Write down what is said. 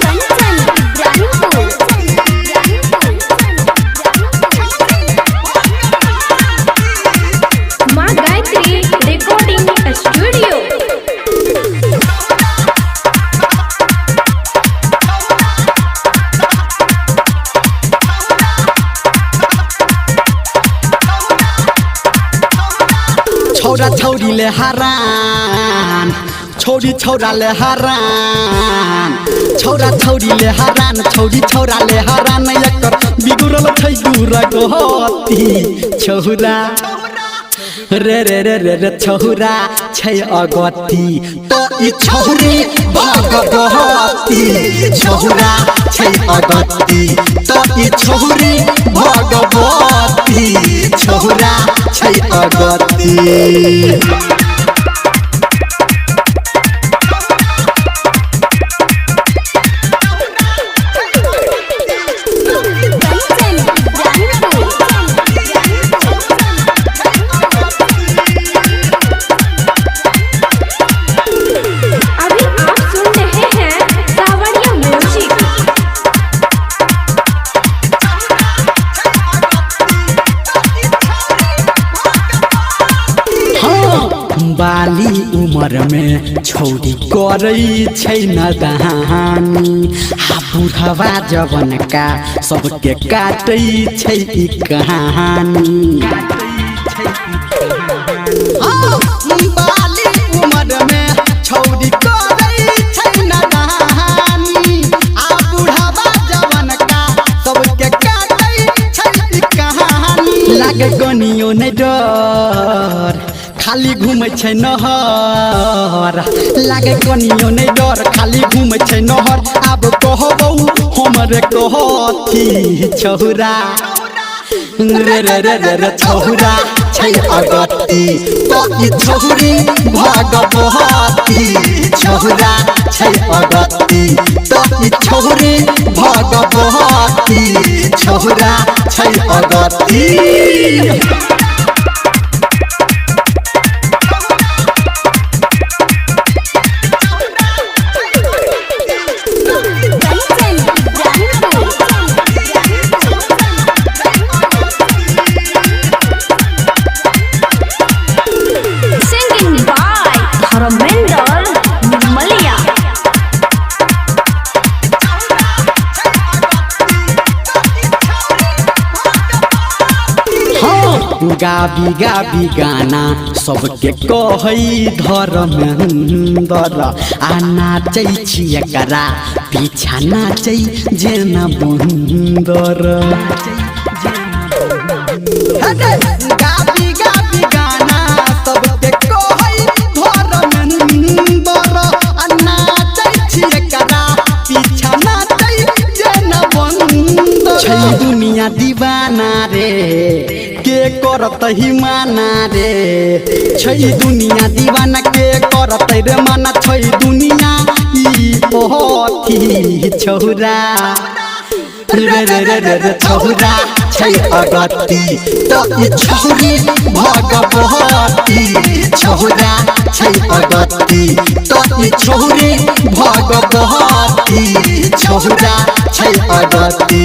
कंचन इब्राहिमपुर। माँ Gayatri recording studio. छौरा छौरी ले हरान, छौरी छौरा ले हरान, छौरा छौरी ले हरान, छौरी छौरा ले हरान। एकर बिगड़ल छै दूर गति छौरा रे रे रे रे रे छौरा छै अगति त ई छौरी भगवती। छौरा छै अगति त ई छौरी भगवती। छौरा छै अगति। कंचन इब्राहिमपुर। अभी आप सुन रहे हैं सावरिया म्यूजिक। हाँ, बाली उमर में छौरी करै छै नदानी, आ बुढ़वा जवन का सबके काटै छै ई कहानी। हाँ, बाली उमर में छौरी करै छै नदानी, आ बुढ़वा जवन का सबके काटै छै ई कहानी। लागे कनियो नै डर, खाली घूमै छै नहर। लागे कनियो नै डर, खाली घूमै छै नहर। आब कहबौ हमरे कहथी छौरा रे रे रे रे रे छौरा छै अगति त ई छौरी भगवती। छौरा छै अगति त ई छौरी भगवती। छौरा छै अगति। कंचन इब्राहिमपुर। Singing by Dharmendra Nirmaliya. हाँ, गाबी गाबी गाना सबके कहै धर्मेंद्र, आ नाचै छी एकरा पीछा नाचै जेना बन्दर। गाबी गाबी गाना सबके कहै धर्मेंद्र, आ नाचै छी एकरा पीछा नाचै जेना बन्दर। छै दुनिया दीवाना रे, के करत ही माना रे। छै दुनिया दीवाना, के करत रे माना। छै दुनिया ई ओथी छौरा रे रे रे रे रे छौरा छै अगति त ई छौरी भगवती। छौरा छै अगति त ई छौरी भगवती। छौरा छै अगति।